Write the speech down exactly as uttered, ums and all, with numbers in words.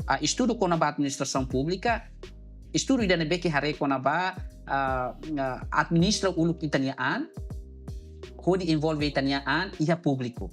Ah, estudu kona-ba administrasaun públika, estudu ida ne'ebé ke haree kona-ba, ah, ah, administra uluk ita-nia an, hodi envolve ita-nia an iha públiku.